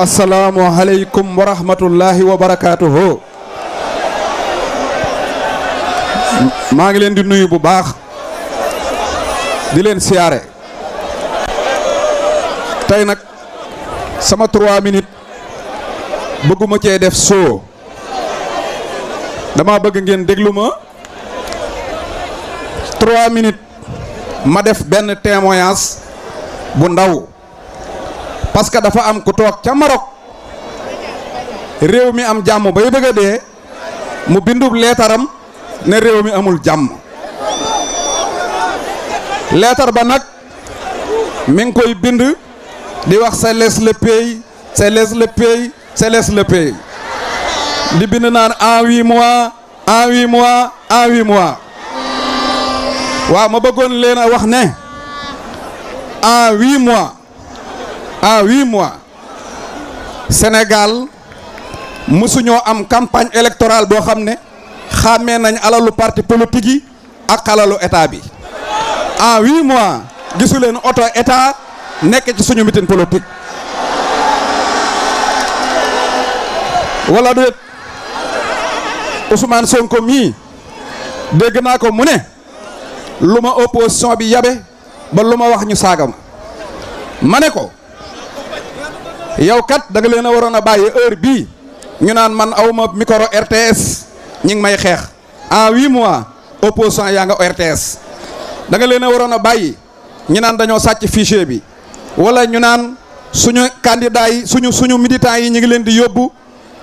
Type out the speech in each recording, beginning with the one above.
Assalamu alaikum wa rahmatullahi wa barakatuhu. maa ngi leen di nuyu bu baax di leen siyaare tey nag sama 3 minutes bëgguma cee def soo dama bëgg ngeen déglu ma 3 minutes ma def benn témoignage bu ndaw parce que dafa am ku toog ca Maroc réew mi am jàmm bay bëgg a dee mu bindub leetaram ne réew mi amul jàmm leetar ba nag mi ngi koy bind di wax c'est laisse le pays c'est laisse le pays c'est laisse le pays di bind naan en 8 mois en 8 mois en 8 mois waaw ma bëggoon leen a wax ne en 8 mois en 8 mois Sénégal mësuñoo am campagne électorale boo xam ne xàmmee nañ alalu parti politique yi ak alalu état bi en 8 mois gisu leen oto état nekk ci suñu meeting politique wala déet Ousmane Sonko mii dégg naa ko mu ne lu ma opposition bi yabe ba lu ma wax ñu saaga ma ne ko yow kat da nga leen a waroon a bàyyi heure bii ñu naan man awma micro RTS ñi ngi may xeex en 8 mois opposition yaa nga RTS da nga leen a waroon a bàyyi ñu naan dañoo sàcc fichier bi wala ñu naan suñu candidat yi suñu militants yi ñu ngi leen di yóbbu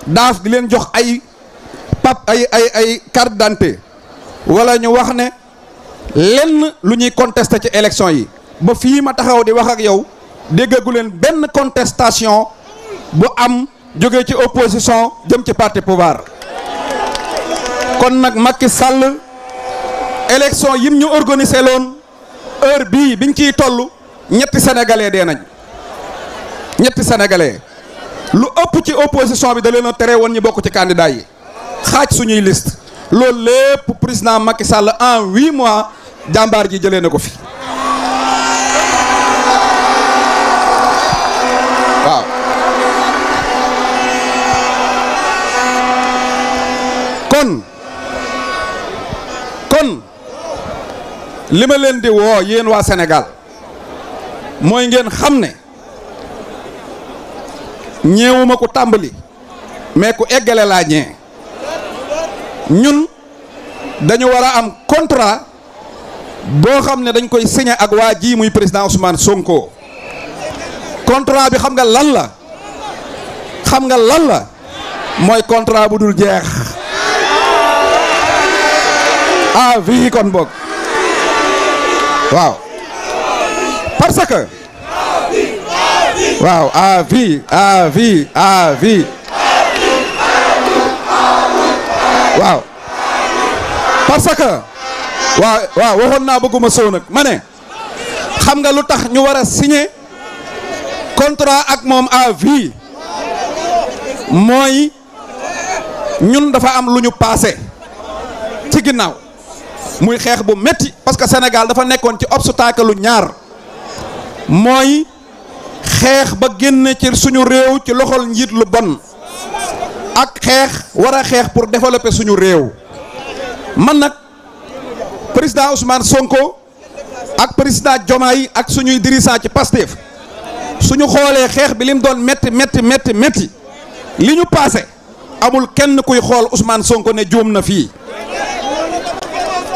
daaf di leen jox ay ay carte d'identité wala ñu wax ne lenn lu ñuy contester ci élection yi ba fii ma taxaw di wax ak yow déggagu leen benn contestation bu am jóge ci opposition jëm ci parti pouvoir kon nag Macky Sall élection yim ñu organisé loon heure bii biñ ciy toll ñetti sénégalais dee nañ ñetti sénégalais lu ëpp ci opposition bi da leen a tere woon ñu bokk ci candidat yi xaaj suñuy liste loolu lépp président Macky Sall en 8 mois jàmbaar ji jëlee na ko fi waaw. kon li ma leen di woo yéen waa Sénégal mooy ngeen xam ne ñeewuma ko tàmbali mais ku eggale laa ñee ñun dañu war a am contrat boo xam ne dañ koy signé ak waa ji muy président Ousmane Sonko contrat bi xam nga lan la mooy contrat bu dul jeex à vie kon boog waaw parce que waaw à vie waaw parce que waaw waxoon naa bëgguma sow nag ma ne xam nga lu tax ñu war a signer contrat ak moom à vie mooy ñun dafa am lu ñu passé ci ginnaaw muy xeex bu metti parce que Sénégal dafa nekkoon ci obstacle lu ñaar mooy xeex ba génne ci suñu réew ci loxol njiit lu bon ak xeex war a xeex pour développer suñu réew man nag président Ousmane Sonko ak président Diomaye ak suñuy dirigeant ci Pastef suñu xoolee xeex bi lim doon metti li ñu passé amul kenn kuy xool Ousmane Sonko ne juum na fii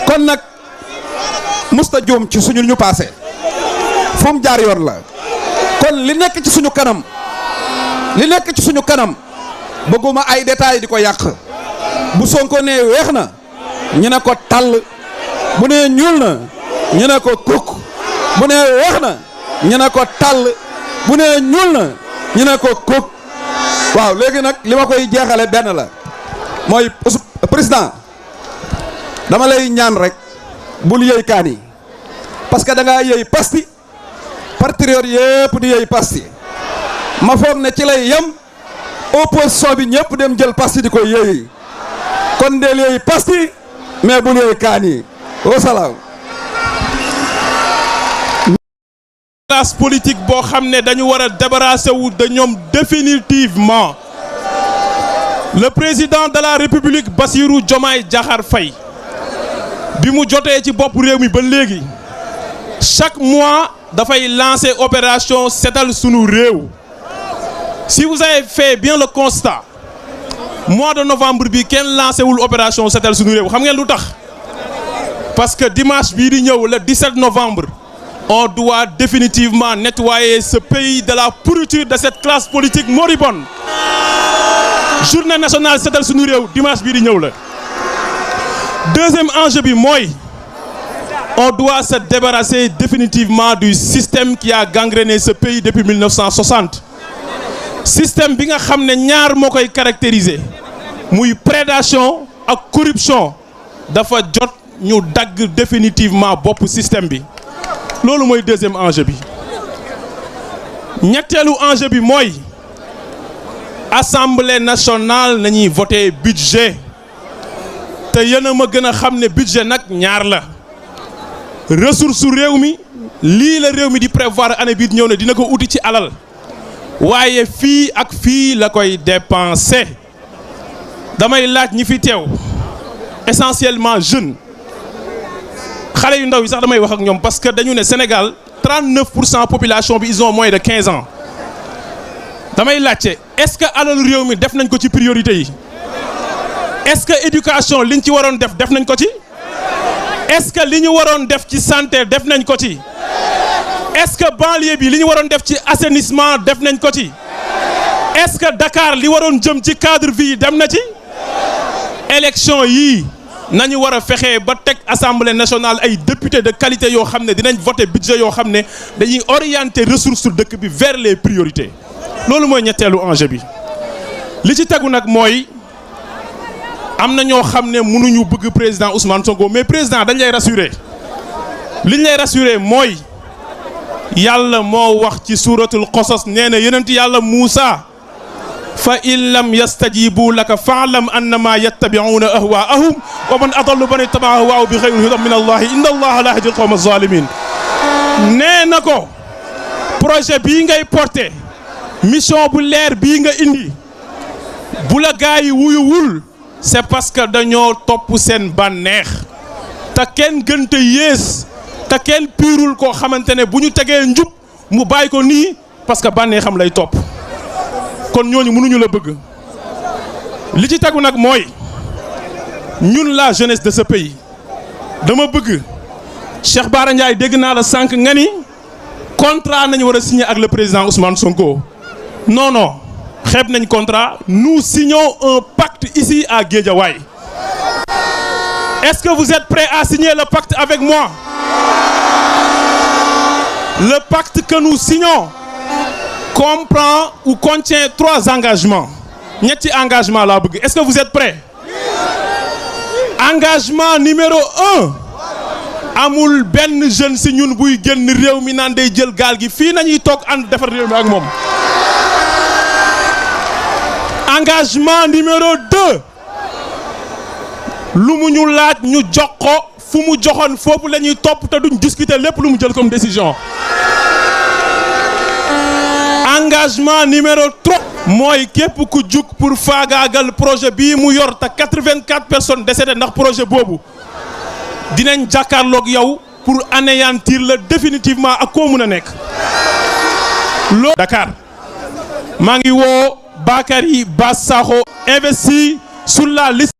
kon nag musta juum ci suñu ñu passé fu mu jaar yoon la kon li nekk ci suñu kanam bëgguma ay détails di ko yàq bu Sonko ne weex na ñu ne ko tàll bu ne ñuul na ñu ne ko kukk bu ne weex na ñu ne ko tàll bu ne ñuul na ñu ne ko kukk waaw léegi nag li ma koy jeexale benn la mooy président dama lay ñaan rek bul yëy kaani parce que da ngaa yëy pasti patriote yëpp di yëy pasti ma foog ne ci lay yem opposition bi ñëpp dem jël pasti di ko yëy kon del yëy pasti mais bul yëy kaani wasalaam classe politique boo xam ne dañu war a débarrasser wu de ñoom définitivement. Le président de la République Bassirou Diomaye Diakhar Faye bi mu jotee ci bopp réew mi ba léegi chaque mois dafay lancer opération setal sunu réew. Si vous avez fait bien le constat mois de novembre bi kenn lancé wul opération setal sunu réew xam ngeen lu tax parce que dimanche bii di ñëw le 17 novembre on doit définitivement nettoyer ce pays de la pourriture de cette classe politique moribonde. Journée nationale setal sunu réew dimanche bii di ñëw la. Deuxième enjeu bi mooy on doit se débarrasser définitivement du système qui a gangréné ce pays depuis 1960. Système bi nga xam ne ñaar moo koy caractériser muy prédation ak corruption dafa jot ñu dagg définitivement bopp système bi loolu mooy deuxième enjeu bi. ñetteelu enjeu bi mooy Assemblée nationale nañuy voter budget te yéen a ma gën a xam ne budget nag ñaar la ressource su réew mi lii la réew mi di prévoir année bii ñëw ne dina ko uti ci alal waaye fii ak fii la koy dépenser. Damay laaj ñi fi teew essentiellement jeunes xale yu ndaw yi sax damay wax ak ñoom parce que dañu ne Sénégal 39% population bi ils ont moins de 15 ans damay laajte est-ce que alalu réew mi def nañ ko ci priorité yi est-ce que éducation liñ ci waroon def nañ ko ci est-ce que li ñu waroon def ci santé def nañ ko ci est-ce que banlieue bi li ñu waroon def ci assainissement def nañ ko ci est-ce que Dakar li waroon jëm ci cadre vie dem na ci élection yii nañu war a fexe ba teg assemblée nationale ay députés de qualité yoo xam ne dinañ voter budget yoo xam ne dañuy orienter ressources dëkk bi vers les priorités loolu mooy ñetteelu enjeu bi. li ci tegu nag mooy am na ñoo xam ne mënuñu bëgg président Ousmane Sonko mais président dañ lay rassurer liñ lay rassurer mooy yàlla moo wax ci suuratul Qasas nee na yonent yàlla Muusa fa in lam yastajibu laka fa'lam annama yattabi'una ahwaa'ahum wa man adallu man ittaba'a hawaahu bi ghayri hudan min allahi inna allaha la yahdi al-qawma az-zalimin. nee na ko projet bii ngay porté mission bu leer bii nga indi bu la gaa yi wuyuwul c'est parce que dañoo topp seen bànneex te kenn gënte yées te kenn piirul koo xamante ne bu ñu tegee njub mu bàyyi ko nii parce que bànneexam lay topp kon ñooñu mënuñu la bëgg. li ci tegu nag mooy ñun la jeunesse de ce pays dama bëgg Cheikh Bara Ndiaye dégg naa la sànq nga ni contrat nañu war a signer ak le président Ousmane Sonko non non xeeb nañ contrat nous signons un pacte ici à Guédiawaye. Est-ce que vous êtes prêts à signer le pacte avec moi? Le pacte que nous signons comprend ou contient 3 engagements. ñetti engagement laa bëgg. Est-ce que vous êtes prêts? Engagement numéro 1 amul benn jeune si ñun buy génn réew mi naan day jël gaal gi fii nañuy toog ànd defar réew mi ak moom. Engagement numéro 2 lu mu ñu laaj ñu jox ko fu mu joxoon foofu la ñuy topp te duñ discuter lépp lu mu jël comme décision. Engagement numéro 3 mooy képp ku jug pour faagaagal projet bii mu yor te 84 personnes décédées ndax projet boobu dinañ jàkkaarloog yow pour anéantir la définitivement ak koo mun a nekk. loolu Dakar maa ngi woo Bakary Bassakho investi sur la liste.